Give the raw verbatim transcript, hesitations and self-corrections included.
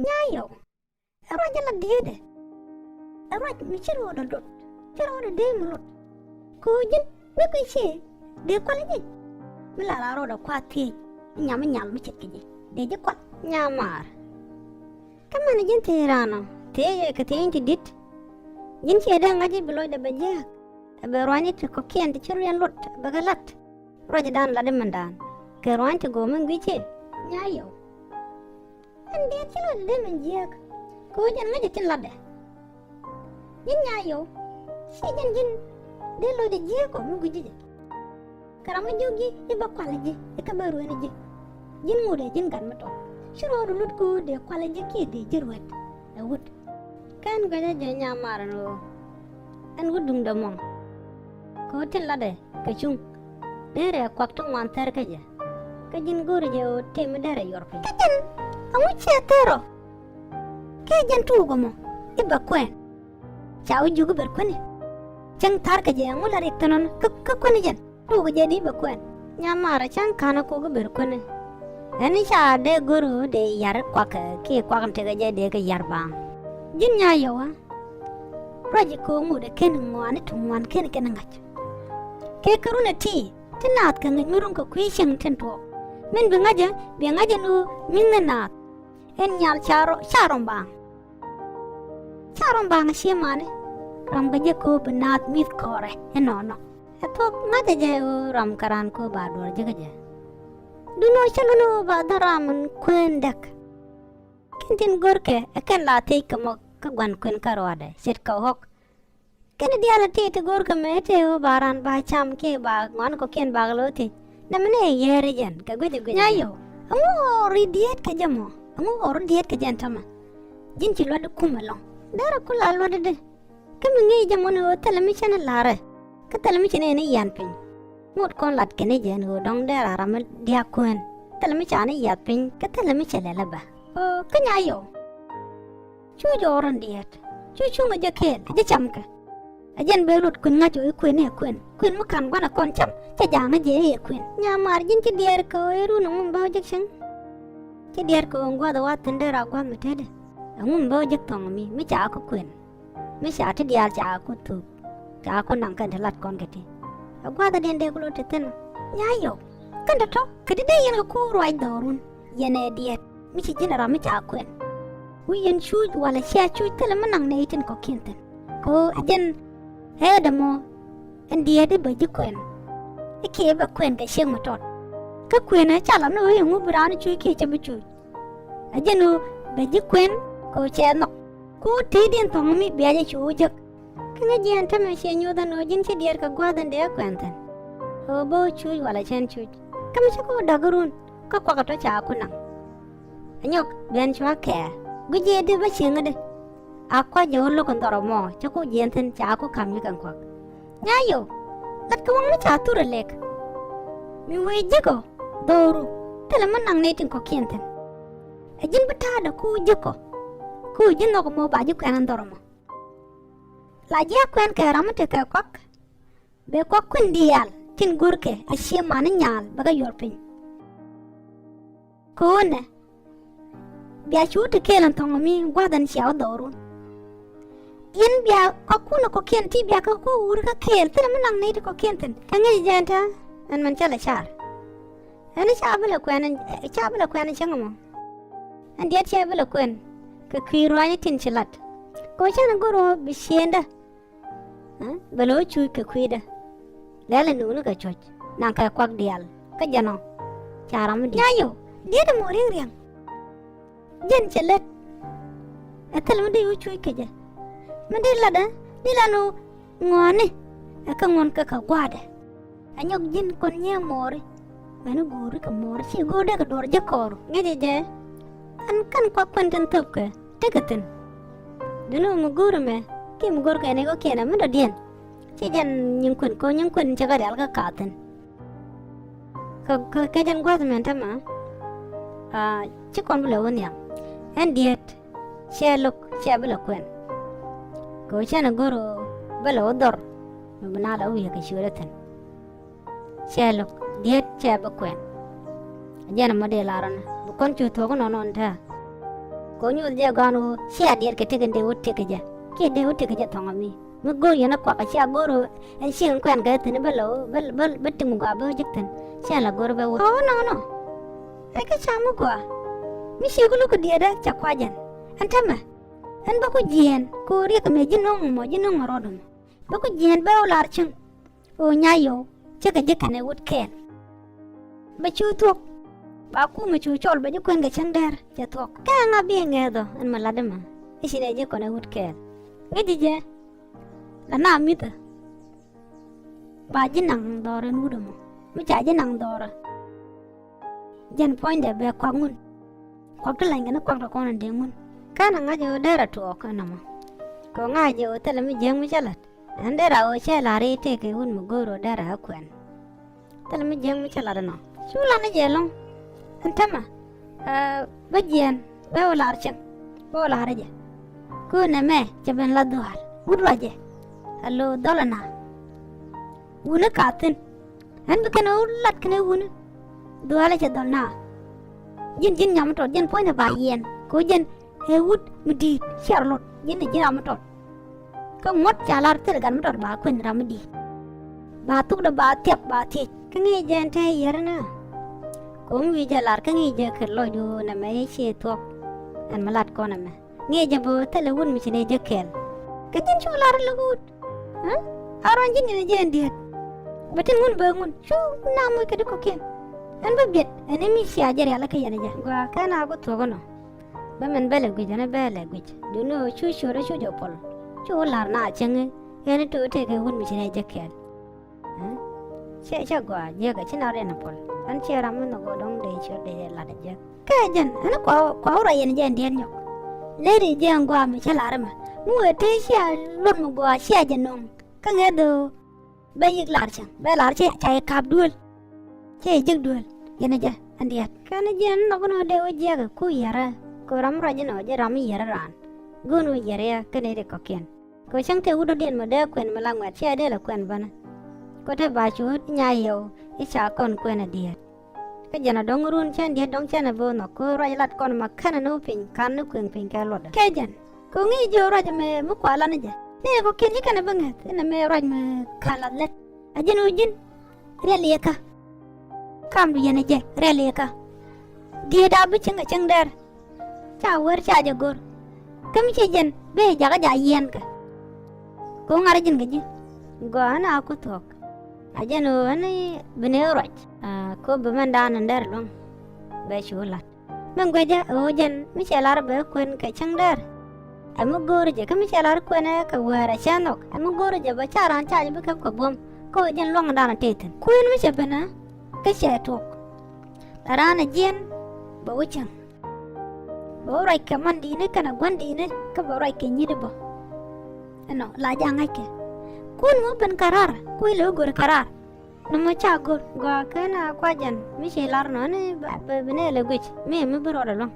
Nyaayɔw, ɛ ruac jɛ la di̱i̱tdɛ. Ɛ ruac mi ci rɔɔdɛ lot, ci rɔɔdɛ dee mi lot. Kɛ ɣöö ji̱n mi gui̱c cië dee kualɛ ji̱. Mi la la rɔɔdɛ kua̱r thiec, nyam mi nyal mi ce̱tkɛ ji̱ dee ji̱ kual. Nyamaar. Kä mɛn ji̱n thiec raan ɔ thiec ɛ kɛ thiec in ti di̱t. Ji̱n ciɛ dee ŋa̱c i̱ bi lɔcdɛ bɛ jiääk. Ɛ bɛ rua̱ny i̱ ti kɔ̱kiɛn ti ci riɛn lot ɛ bɛ kɛ la̱t. Ruacdan latdɛ mɛndan kɛ rua̱ny ti go̱o̱m in gui̱c cië. Nyaayɔw. Ɛn diɛt ci lɔcdɛ dee min jiääk. Kɛ ɣöö jɛn ŋäcɛ tin latdɛ. Ji̱n Nyaayɔw, ciɛ jɛn ji̱n dee lɔcdɛ jiääk ɔ mi gui̱c ji̱ jɛ. Kɛ ram mi jiök ji̱ i̱ bä kualɛ ji̱ i̱ kä bä rueeni ji̱. Ji̱n ŋotdɛ ji̱n gat mi tɔt. Ci rɔɔdu lut kɛ ɣöö dee kualɛ ji̱ kiɛ dee ji̱ ruet. Ɛ wut. Kä ɛn guɛcä jɛ nyamaar ɛn ɣöö ɛn wut duŋdɛ muɔ̱ŋ. Kɛ ɣöö tin latdɛ kɛ cuŋ. Derɛ kuak ti ŋuan thɛr kä jɛ. Kä ji̱n go̱o̱ri jɛ ɣöö tëë mi derɛ yuɔr piny. Kä jɛn ɛŋu ciɛ thɛr ɔ? Kɛ jɛn tuukɛ mɔ i̱ bɛ kuɛn. Ca wä jiök i̱ ber kuäni. Cäŋ tha̱a̱r kɛ jɛ ɛŋu la riɛk thi̱n ɔn kä, kä kuäni jɛn. Tuukɛ jɛ di bɛ kuɛn. Nyamaar ɛ cäŋ ka̱n ɛ kok i̱ ber kuäni. Ɛn i̱ ca dee go̱r ɣöö dee yar kuak kiɛ kuak in tekɛ jɛ dee kɛ yar baaŋ. Ji̱n Nyaayɔw ɛ. Ruac i̱ ko̱o̱ŋ ŋot ɛ ken ŋuani ti ŋuan ken kɛn ŋa̱c. Kɛ kɛ run ɛ ti, ti naath kɛ ŋäc mi run kɛ kui̱ cieŋ tin tuɔɔk. Min bi ŋa̱cä, bi ŋa̱cä ni ɣöö mi̱th ni naath. Ɛn nyal ca rɔ, ca rɔm baaŋ. Ca rɔm baaŋ cie mani. Ram kɛ jɛ ko̱o̱p bi naath mi̱th kɔrɛ inɔnɔ. Ɛ thuɔ̱k ŋa̱cä jɛ ɣöö ram kɛ raan ko̱o̱p ba duɔr ji̱ kä jɛ. Duŋni ɣöö cä luni ɣöö ba dhɔr ram in kueen däk. Kɛn tin görkɛ ɛ kɛn la thiec kɛ mɔ kä gua̱n kuën kä ruaadɛ ce̱tkɛ ɣɔ̱k. Kɛn diaal a tëë ti go̱o̱rkɛ mëë tëë ɣöö ba raan ba cam kiɛ ba ŋuan kɔ̱kiɛn ba kɛ lo̱o̱ thiec. Nɛmɛ ni ɛ yɛɛr i̱ jɛn kɛ guic i̱ guic. Nyaayɔw, ɛŋu ɣɔr i̱ diet kɛ jɛ mɔ? Ɛŋu ɣɔr i̱ diet kɛ jɛn täämɛ? Ji̱n ci luɔt i̱ kum ɛlɔ̱ŋ. Derɛ ku la luɔt i̱di. Kä mi ŋi̱i̱c jɛ mɔ ni ɣöö thilɛ mi cɛn i̱ la̱rɛ. Kä thilɛ mi cɛn i̱ ni yian piny. Ŋot kɔn lat kɛn i̱ jɛn ɣöö dɔ̱ŋ derɛ ram mi dia̱a̱k kuën. Thilɛ mi ca ni yiath piny kä thilɛ mi cɛ lɛl i̱ bä. Ɣöö kä Nyaayɔw. Cu jɔɔr in diɛɛt cu cuŋ a jɛ kɛɛl a jɛ camkɛ. A jɛn bee luɔt kuën ŋa̱c ɣöö i̱ kuën i̱ ɛ kuën kuën mi ka̱n gua̱n a kɔn cam. Cɛ ja̱a̱ŋ a jɛ i̱ ɛ kuën. Nyamaar ji̱n ci diɛɛr kɛ ɣöö i̱ run a ŋun bä wä jek cäŋ. Ci diɛɛr kɛ ɣöö gua̱th a wath thi̱n dee raa gua̱th mi tetdɛ. A ŋun bä wä jek thɔŋ mi mi ca kɛ kuën. Mi ca ti diaal ca kɛ ku thuk ca kɛ ku naŋ kɛn ti lat kɔn kɛ ti. A gua̱th a diɛn dee ku lo̱t ti thi̱n. Nyaayɔw kɛn tɔ̱tɔ̱ kɛ ti dee yɛn kɛ ku ruac dhɔrun. Yɛn ɛ diɛt mi ci ji̱n ram mi ca kuɛn. Wi̱i̱ yɛn cuuc walɛ cia cuuc thilɛ mi naŋ nɛy tin kɔ̱kiɛn thi̱n. Kɛ ɣöö ɛ jɛn ɛ dämɔ ɛn diɛt i̱ bä ji̱ kuɛn. I̱ kiɛ bɛ kuɛn kɛ ciek mi tɔt. Kä kuɛn ɛ ca lam ni ɣöö yɛn ŋu bi raan i̱ cuuc kiɛ cä bi cuuc. Ɛ jɛn ɣöö bɛ ji̱ kuɛn kɛ ɣöö cɛ nhɔk. Ku tëëdiɛn thɔ̱ŋ mi bia jɛ cu wä jek. Kä ŋäc jiɛn tämɛ ciɛ nyoth ɛn ɣöö ji̱n ci diɛɛr kɛ gua̱a̱th in dee kuɛn thi̱n. Ɣöö bä wä cuuc walɛ cɛn cuuc. Kä mi ci ku da̱k run kä kuak tɔ̱ ca ku naŋ. Ɛ nyɔk biɛn cua kɛɛ guic jiɛ di bä cieŋädɛ. A kuac jɛ wä lo̱k in dhɔr ɛmɔ ci ku jiɛn thi̱n ca ku ka̱m yi kɛn kuak. Nyaayɔw lat kɛ waŋ mi ca thur ɛ lɛk. Mi wee jek ɔ dhɔru thilɛ mi naŋ nɛy tin kɔ̱kiɛn thi̱n. Ɛ ji̱n bi ta̱a̱dɛ ku jek ɔ. Ku ji̱ nhɔk ɛmɔ ba ji̱ kuɛn in dhɔr ɛmɔ. La ji̱ a kuɛn kɛ ram mi tekɛ kuak. Bɛ kuak kuën diaal tin görkɛ a cie mani nyaal bɛ kɛ yuɔr piny. Köönɛ bia cu ti kɛɛl ɛn thɔŋ mi gua̱th ɛn cia wä dhɔrun. Yɛn bia kɔkun ɛ kɔkiɛn ti bia kɛ ku wur kä kɛɛl thilɛ mi naŋ nɛy ti kɔkiɛn thi̱n kɛ ŋäc jɛ ɛn tɛ. Ɛn mɛn cä lɛ car ɛn ca bi lɛ kuɛn, ca bi lɛ kuɛn cäŋ ɛmɔ. Ɛn diɛt cɛ bi lɛ kuɛn kɛ kui̱ rua̱ny tin ci lat. Kɛ cä ni go̱r wä bi ciëndä. Bɛ lo̱ cuuc kɛ kui̱dä. Lɛl ɛ nukni kɛ cuɔ̱c naŋ kɛ kuak diaal kä jɛn ɔ. Ca ram mi di̱i̱t Nyaayɔw diet ɛmɔ ri̱ŋ riɛŋ. Jɛn cɛ lät. Ɛ thil mi dee wä cuuc kɛ jɛ mi dee latdä dee lan ɔ. Ŋuɔ̱ɔ̱ni ɛ kä ŋuɔ̱n kɛ kɛ gua̱a̱dɛ. Ɛ nyɔk ji̱n kɔn nyiee mɔɔri. Mɛn i̱ guuri kɛ mɔɔri ci go̱o̱r dee kɛ duɔr ji̱ kɔɔru ŋäcɛ jɛ. Ɛn kɛn kuak kuɛn tin thöpkɛ tekɛ thi̱n. Duni mi go̱o̱ri mɛ kiɛ mi go̱o̱rkɛ ni kɔkiɛn ɛ mi dɔ̱diɛn. Ci jɛn nyiŋ kuɛn kɛ nyiŋ kuɛn cɛ kɛ rial kä kaathin. Kɛ, kɛ, kɛ jɛn gua̱th mɛn tämɛ. Ci kɔn bi lɛ wä nhiam ɛn diet. Cɛ lo̱k cɛ bi lɛ kuɛn. Kɛ ɣöö cɛn ɛ go̱r ɣöö bä lɛ wä dhɔr mi bi na lɛ wä wi̱i̱ kɛ ciööt ɛ thi̱n. Cɛ lo̱k diet cɛ bi kuɛn. Jɛn ɛmɔ dee lar ɔnɛ bi kɔn cu thuɔ̱k inɔnɔn tɛ̱̈ɛ̱̈. Kɛ ɣöö nyuɔth jɛ gɔ̱a̱n ɣöö /cia diɛɛr kɛ tëk in dee wä tëk kɛ jɛ. Kiɛ dee wä tëk kɛ jɛ thɔŋ ɛmɛ. Mi go̱o̱r yɛn ɛ kuak /cia go̱o̱r ɣöö ɛn ciek in kuɛn kɛ thi̱n bä lo̱w, bä, bä, bä tim gɔaa bä jek thi̱n. /Ciɛ la go̱o̱r bä wä. Ɣɔw, nɔnɔ. Ɛ kɛ ca mi gɔaa. Mi ciek lo̱k kɛ diɛɛrdä ca kuac ɛn. Ɛn täämɛ. Ɛn bä ku jiɛɛn kɛ ɣöö riɛk ɛmɛ ji̱ nöŋ mɔ, ji̱ nöŋ mɔ rɔɔdɛ mɔ. Bä ku jiɛɛn bä wä lar cieŋ. Ɣöö Nyayɔw cä kɛ ji̱ kɛnɛ wut kɛɛl. Bɛ cu thuɔ̱k. Ba kumɛ cu cɔl bɛ ji̱ kuɛn kɛ cäŋ däär cɛ thuɔ̱k. Kä ɛŋa bi ŋɛth ɔ ɛn mɛ lat ɛmɛ. I̱ ci nɛ ji̱ kɔnɛ wut kɛɛl. Ŋäci jɛ. La na mi̱thɛ. Ba ji̱ naŋ dhɔr ɛn wut ɛmɔ. Mi ca ji̱ naŋ dhɔrä. Jɛn puɔ̱nydɛ bɛ kuak ŋun. Kuak ti lany kɛn kuak ti kɔn in dee ŋun. Kä na ŋa̱c ɣöö däär a tuɔɔk ɛn ɛmɔ. Kɛ ɣöö ŋa̱c jɛ ɣöö thilɛ mi jiäk mi cä la̱t. Ɛn dee rak ɣöö cä la̱r i̱ tëëkɛ wut mi go̱o̱r ɣöö dee rak ɛ kuɛn. Thilɛ mi jiäk mi cä la̱t ɛnɔ. Cu la̱t ni jɛ ɛlɔ̱ŋ. Ɛn täämɛ. Ɛ, bä jiɛɛn bä wä la̱r cieŋ. Bä wä la̱r jɛ. Kɛ ɣöö nɛmɛ cɛ ben la̱th dhuaar. Wut ruacɛ. Alo dhɔl ɛna. Wuni ka thi̱n. Ɛn bi kɛn ɣöö lat kɛn ɛ wuni. Dhuaarɛ cɛ dhɔl na. Ji̱n, ji̱n nyam tɔt, ji̱n puɔ̱nydɛ ba yiɛn. Kɛ ɣöö ji̱n ɛ wut mi di̱i̱t, /ciɛ rɔ lot, ji̱n ɛ ji̱n ram mi tɔt. Kä ŋuɔ̱t ca lar thil gat mi tɔt ba kuɛn ram mi di̱i̱t. Ba thukdɛ ba thiap ba thiec. Kä ŋi̱i̱c jɛ ɛn te yiɛr ɛnɛ. Kɛ ɣöö mi wi̱i̱ jɛ lar kä ŋi̱i̱c jɛ kɛ lɔcdu nɛmɛ i̱ /ciɛ thuɔ̱k. Ɛn mi lat kɔn ɛmɛ. Ŋi̱i̱c jɛ bä thilɛ wut mi ci nɛ jek kɛɛl. Kä ji̱n cu lar lɛ wut. Ɛ? A ruany ji̱n yɛn ɛ jɛ ɛn diɛɛt. Bɛ tin ŋun bä ŋun. Cu na moc kɛ di kɔ̱kiɛn. Ɛn bä biɛt. Ɛn i̱ mi cia jɛ rial kä yɛn ɛ jɛ. Gɔaa kɛn a ku thuɔ̱k ɛnɔ. Bä min bɛ lɛ guic, ɛn bɛ lɛ guic. Duŋni ɣöö cu ciötdä cu jɛ puɔl. Cu lar na cieŋ i̱ ɛn i̱ to̱ tëëkɛ wut mi ci nɛ jek kɛɛl. Ɛ? Cɛ, cɛ gɔaa jiäk ɛ ci na riɛn ɛ puɔl. Ɛn ciɛ ram mi nhɔk ɣöö dɔ̱ŋ dee ciöt dee lat ɛ jiäk. Kɛ jɛn, ɛn kua, kua wä ruac yɛn jɛ ɛn diɛɛr nyɔk. Lady jɛ ɛn gɔaa mi cä lar ɛmɛ. Mi wëë tëë cia luɔt mi gɔaa cia jɛ nöŋ. Kä ŋäth ɣöö bɛ yiëk lar cäŋ, bɛ lar cä, ca yɛ ka̱p duël. Cä yɛ jiäk duël. Yɛn ɛ jɛ ɛn diɛɛr. Kɛn jiɛn nhɔk ni wä dee wä jiäk ɛ ku yiɛrä. Kɛ ɣöö ram ruac inɔ jɛ ram mi yiɛrä raan. Go̱o̱n wä yiɛrä yɛ kɛn ɛ ri kɔ̱kiɛn. Kɛ ɣöö cäŋ tëë wut dɔ̱diɛn mɔ dee kuɛn mi la ŋuɛ̈t, cia dee lɛ kuɛn bänä. Kɛ ɣöö te ba cu wut Nyayɔw i̱ ca kɔn kuɛn ɛ diɛɛr. Kä jɛn a dɔ̱ŋ run cän diet dɔ̱ŋ cän a bo̱o̱n nhɔk, kɛ ɣöö ruac lat kɔn ma känɛ ni wä piny, ka̱n ni kuëŋ piny kɛ luɔtdä. Kɛ jɛn kɛ ɣöö ŋi̱i̱c ji̱ ɣöö ruac ɛmɛ mi kua lat ni jɛ. Ni kɔ̱kiɛn ci kɛn a bi ŋäth, inɛ mɛ ruac mi ka̱n lath lät. A ji̱n ɣöö ji̱n riɛl yɛ kä. Kamdu yɛn ɛ jɛ riɛl yɛ kä. Diet a bi cieŋ kɛ cieŋ dɛr. Ca wär ca jɛ go̱r. Kä mi ci jɛn ben jakä ja yiɛn kɛ. Kɛ ɣöö ŋa̱r ji̱n kɛ ji̱. Gɔaa ɛn a ku thuɔ̱k. A jɛn ɣöö ɛn bi ni ruac. Aa, kɛ ɣöö bi mɛndan in dɛr luäŋ. Bɛ cu lat. Min guecä ɣöö jɛn mi cɛ lar bɛ kuɛn kɛ cäŋ dɛr. Ɛ mi go̱o̱r jɛ kä mi cɛ lar kuɛn ɛ kɛ wäär ɛ cä nhɔk. Ɛ mi go̱o̱r jɛ bɛ ca raan ca jɛ bi käp kɛ buɔ̱m. Kä ɣöö jɛn luaŋdan a tëë thi̱n. Kuɛn mi cɛ ben ɛ kä cɛ tuɔɔk. La raan ɛ jiɛn bɛ wä cäŋ. Bɛ wä ruac kɛ man di̱i̱ni kɛnɛ gua̱n di̱i̱ni kä bɛ ruac kɛ nyi̱t bä. Ɛnɔ la ja̱ ŋa̱ckɛ. Kun mi wä ben kɛ raar kui̱ lɛ wä go̱r kɛ raar. Nɔmɔ ca go̱r gɔaa kɛn a kuac jɛn mi ci lar nɔni bɛ, bɛ, bɛ nɛ lɛ guic mi, mi bi rɔɔdɛ luäŋ.